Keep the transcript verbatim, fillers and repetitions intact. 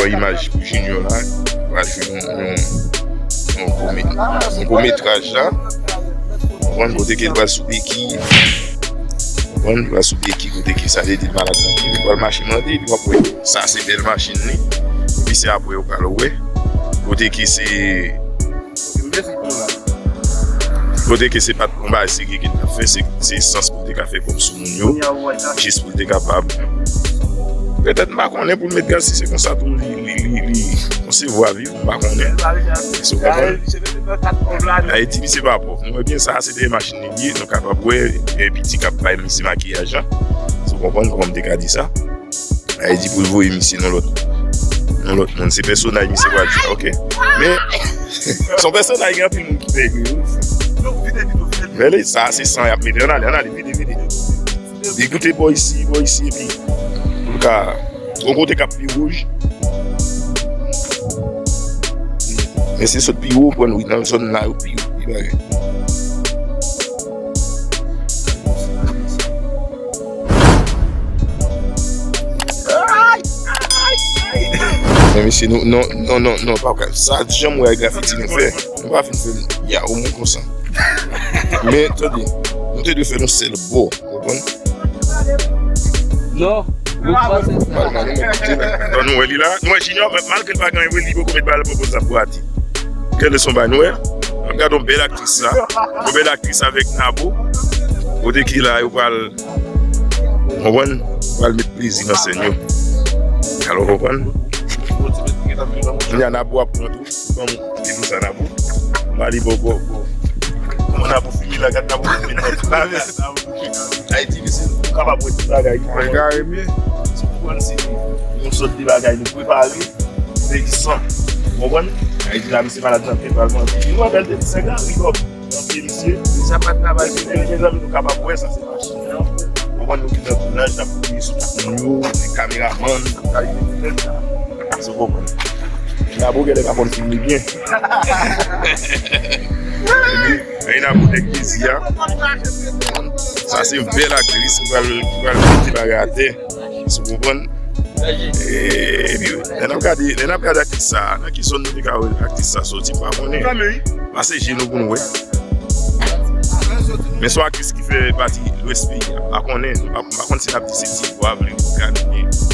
Yon imaj pou Junior la, pral jwe yon, yon, yon gwo met-, yon gwo metraj la. Konprann kote ke l pral sou beki. Konprann, pral sou beki kote ke sa vle di l malad nan pye. Li pral mache mande, epi w ap wè. Sa se bèl machin li. Epi se apre ou pral wè. Kote ke se Kote ke se pa t yon bagay serye ke l t ap fè, se, se esans pou l te ka fè kòb sou moun yo, jis pou l te kapab. Petèt m pa konnen pou l met gaz si se konsa tou li, li, li, li konsevwa vi, m pa konnen. Èske w konprann? Ayiti, misye pa pòv. Nou wè byen sa, se de machin li ye, nou kapab wè, e piti k ap bay misye makiyaj la. Si w konprann kòman m te ka di sa. Sa vle di pou l voye misye nan lòt, nan lòt moun. Se pèsonaj misye pral jwe, oke? Men, se yon pèsonaj gen anpil moun ki pè ri, wi. Men li, sa, se san y ap mete. Ann ale, ann ale, vide, vide. Degoute bò isi, bò isi, epi pou l ka yon kote k ap pi wouj. Men se sot pi wo, pran wi nan zòn la, yo pi, pi bagay. Men mesye, nou, non, non, non, non, pa ka. Sa janm wè grafiti nou fè. Nou pa fin fè l. Ya, omwen konsa. Men, tande, nou te dwe fè nou sèl bò. Ou konprann? Non, ou pa fè sa. Bon, nou wè li la. Nou wè Junior, malgre l pa gen anyen, li poko met bal pou sa pou ati. Gade son bay nou wè. N ap gade yon bèl aktris la. Yon bèl aktris avèk Nabo. Kote ki la, yo pral, konprann? Pral met plezi nan sèn yo. Alò, konprann? Kounye a Nabo ap pran tou. Ban m, se pou sa Nabo. M ale bò, bò, bò. Kòman Nabo fini la? Gade Nabo fini la. Ayiti, mesye, nou kapab wè tout bagay. Mwen gare byen. Si w konprann, se yon sòt de bagay nou prepare. Fè ki san. Ou konprann? Ayiti la, misye malad nan pye, pral manje. Li wè bèl tèt, se gran rigòb. Nan pye misye. Sa pa travay. Mezanmi, nou kapab wè sa, se machin nan. Ou konprann, nou ki nan tounaj, n ap fouye sou tout moun yo, kameramann, nou ka rive pou tèt la. Sa w konprann. Nabo genlè pa konn filme byen. Epi, men Nabo nèg plezi a. Sa se yon bèl aktris ki pral, ki pral mete bagay atè. Sa w konprann. Epi, lè n ap gade, lè n ap gade aktris sa, nan ki zòn nou te ka wè aktris sa soti, m pa konnen. Pase je nou pou nou wè. Men se yon aktris ki fè pati lwès peyi a. M pa konnen, m pa, m pa konn si n ap di se Ti Gwav, li gade byen.